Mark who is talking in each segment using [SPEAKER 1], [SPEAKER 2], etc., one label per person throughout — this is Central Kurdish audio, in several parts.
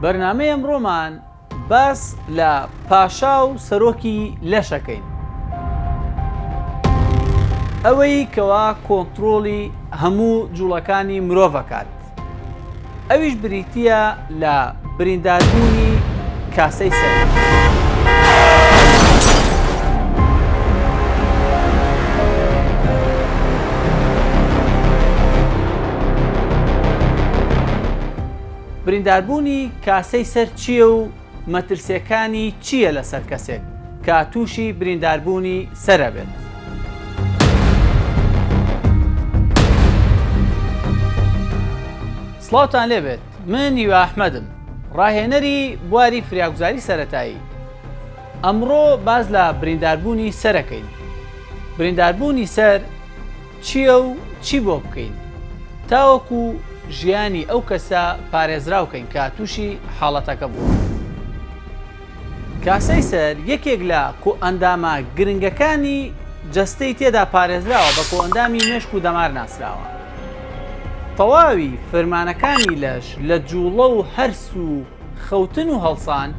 [SPEAKER 1] بەرنامەی ئەمڕۆمان باس لە پاشا و سەرۆکی لەشەکەین. ئەوەی کەوا کۆنتڕۆڵی هەموو جوڵەکانی مرۆڤ ئەکات ئەویش بریتییە لە برینداربوونی کاسەی سەر. برینداربوونی کاسەی سەر چییە و مەترسیەکانی چییە لەسەر کەسێک کە تووشی برینداربوونی سەر ئەبێت؟ سڵاوتان لێبێت من هیوا ئەحمەدم ڕاهێنەری بواری فریاگوزاری سەرەتایی ئەمڕۆ باس لە برینداربوونی سەرەکەین برینداربوونی سەر چییە و چی بۆ بکەین تاوەکو ژیانی ئەو کەسە پارێزراو کەین کە تووشی حاڵەتەکە بووە. کاسەی سەر یەکێک لە کۆئەندامە گرنگەکانی جەستەی تێدا پارێزراوە بە کۆئەندامی مێشک و دەمار ناسراوە. تەواوی فرمانەکانی لەش لە جوڵە و هەرس و خەوتن و هەڵسان،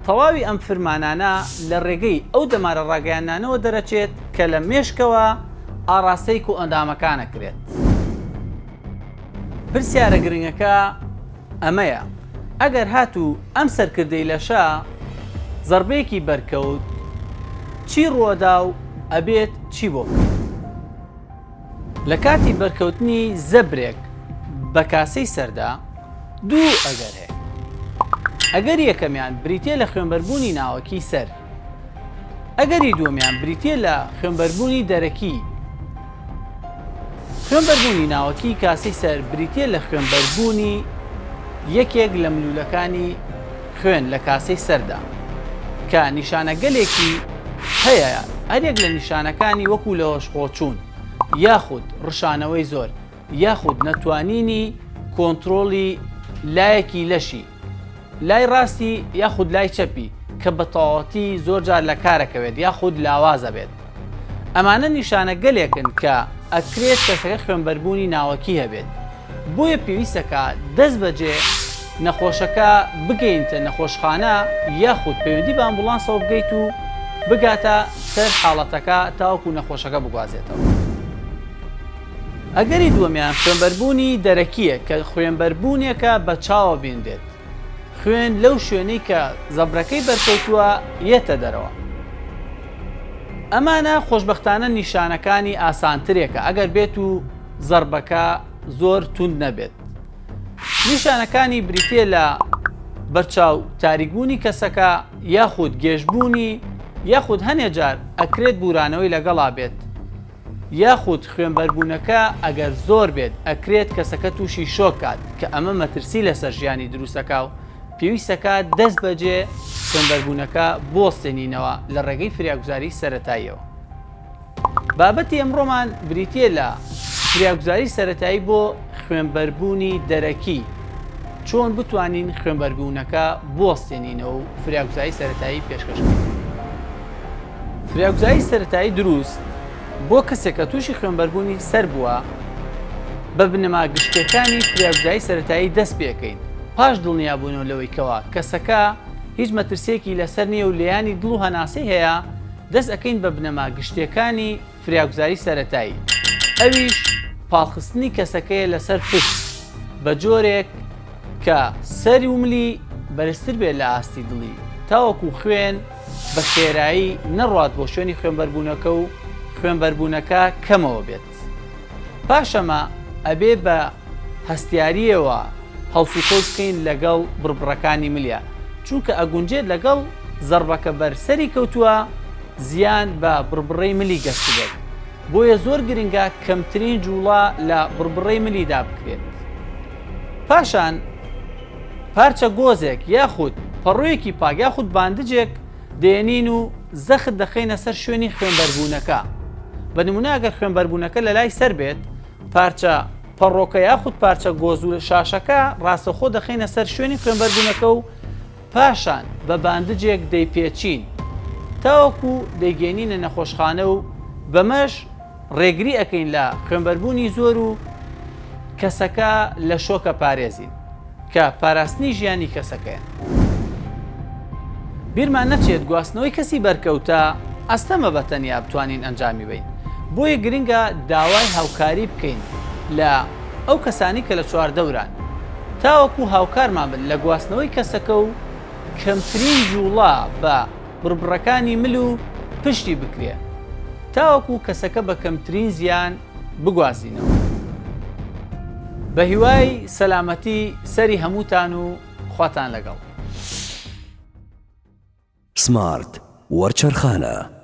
[SPEAKER 1] تەواوی ئەم فرمانانە لە ڕێگەی ئەو دەمارە ڕاگەیاندنانەوە دەرەچێت کە لە مێشکەوە ئاڕاستەی کۆئەندامەکان ئەکرێت. پرسیارە گرنگەکە ئەمەیە، ئەگەر هاتوو ئەم سەرکردەی لەشە زەڕبەیەکی بەرکەوت، چی ڕووەدا و ئەبێت چی بۆ بکەین؟ لە کاتی بەرکەوتنی زەبرێک بە کاسەی سەردا، دوو ئەگەر هەیە. ئەگەری یەکەمیان بریتییە لە خوێنبەربوونی ناوەکی سەر. ئەگەری دووەمیان بریتییە لە خوێنبەربوونی دەرەکی. خوێنبەربوونی ناوەکی کاسەی سەر بریتییە لە خوێنبەربوونی یەکێک لە ملوولەکانی خوێن لە کاسەی سەردا کە نیشانەگەلێکی هەیە، هەریەک لە نیشانەکانی وەکو لەهۆشخۆچوون یاخود ڕشانەوەی زۆر یاخود نەتوانینی کۆنترۆڵی لایەکی لەشی لای ڕاستی یاخود لای چەپی کە بە تەواوەتی زۆرجار لە کارەکەوێت یاخود لاوازە بێت ئەمانە نیشانەگەلێکن کە ئەکرێت کەسەکە خوێنبەربوونی ناوەکی هەبێت بۆیە پێویستەکا دەست بەجێ نەخۆشەکە بگەینتە نەخۆشخانە یاخود پەیوەندی بە ئەمبوڵانسەوە بگەیت و بگاتە سەر حاڵەتەکە تاوەکو نەخۆشەکە بگوازێتەوە. ئەگەری دووەمیان خوێنبەربوونی دەرەکییە کە خوێنبەربوونێکە بە چاوە بینرێت، خوێن لەو شوێنەی کە زەبرەکەی بەرکەوتووە یەتە دەرەوە. ئەمانە خۆشبەختانە نیشانەکانی ئاسانترێکە ئەگەر بێت و زەڕبەکە زۆر توند نەبێت. نیشانەکانی بریتییە لە بەرچاو تاریکبوونی کەسەکە یاخود گێژبوونی یاخود هەنێ جار ئەکرێت بورانەوەی لەگەڵا بێت یاخود خوێنبەربوونەکە ئەگەر زۆر بێت ئەکرێت کەسەکە تووشی شۆک کات کە ئەمە مەترسی لەسەر ژیانی دروستەکا و پێویستەکە دەست بەجێ خوێنبەربوونەکە بوەستێنینەوە لە ڕێگەی فریاگوزاری سەرەتاییەوە. بابەتی ئەمڕۆمان بریتییە لە فریاگوزاری سەرەتایی بۆ خوێنبەربوونی دەرەکی، چۆن بتوانین خوێنبەربوونەکە بوەستێنینەوە و فریاگوزاری سەرەتایی پێشکەش بکەین. فریاگوزاری سەرەتایی دروست بۆ کەسێک کە تووشی خوێنبەربوونی سەر بووە، بە بنەما گشتییەکانی فریاگوزاری سەرەتایی دەست پێکەین، پاش دڵنیابوونەوە لەوەی کەوا کەسەکە هیچ مەترسییەکی لەسەر نییە و لێیانی دڵ و هەناسەی هەیە، دەست ئەکەین بە بنەما گشتیەکانی فریاگوزاری سەرەتایی ئەویش پاڵخستنی کەسەکەیە لەسەر پشت بە جۆرێک کە سەر و ملی بەرزتر بێت لە ئاستی دڵی تاوەکو خوێن بە خێرایی نەڕوات بۆ شوێنی خوێنبەربوونەکە و خوێنبەربوونەکە کەمەوە بێت. پاشەمە ئەبێ بە هەستیارییەوە هەڵسوکەوت بکەین لەگەڵ بڕبڕەکانی ملیا، چونکە ئەگونجێت لەگەڵ زەڕبەکە بەر سەری کەوتووە زیان بە بڕبڕەی ملی گەشتبێت، بۆیە زۆر گرنگە کەمترین جوڵە لە بڕبڕەی ملیدا بکرێت. پاشان پارچە گۆزێک یاخود پەڕۆیەکی پاک یاخود باندجێک دێنین و زەخت دەخەینە سەر شوێنی خوێنبەربوونەکە. بە نموونە ئەگەر خوێنبەربوونەکە لە لای سەر بێت، پارچە پەڕۆکە یاخود پارچە گۆز و شاشەکە ڕاستەوخۆ دەخەینە سەر شوێنی خوێنبەربوونەکە و پاشان بە باندجێک دەیپێچین تاوەکو دەیگەینینە نەخۆشخانە و بەمەش ڕێگری ئەکەین لە خوێنبەربوونی زۆر و کەسەکە لە شۆکە پارێزین. کە پاراستنی ژیانی کەسەکەیە. بیرمان نەچێت گواستنەوەی کەسی بەرکەوتە ئەستەمە بە تەنیا بتوانین ئەنجامی بەین، بۆیە گرنگە داوای هاوکاری بکەین لە ئەو کەسانەی کە لە چواردەوران تاوەکو هاوکارمان بن لە گواستنەوەی کەسەکە و کەمترین جوڵە بە بڕبڕەکانی مل و پشتی بکرێ تاوەکو کەسەکە بە کەمترین زیان بگوازینەوە. بە هیوای سەلامەتی سەری هەمووتان و خواتان لەگەڵ.
[SPEAKER 2] سمارت وەرچەرخانە.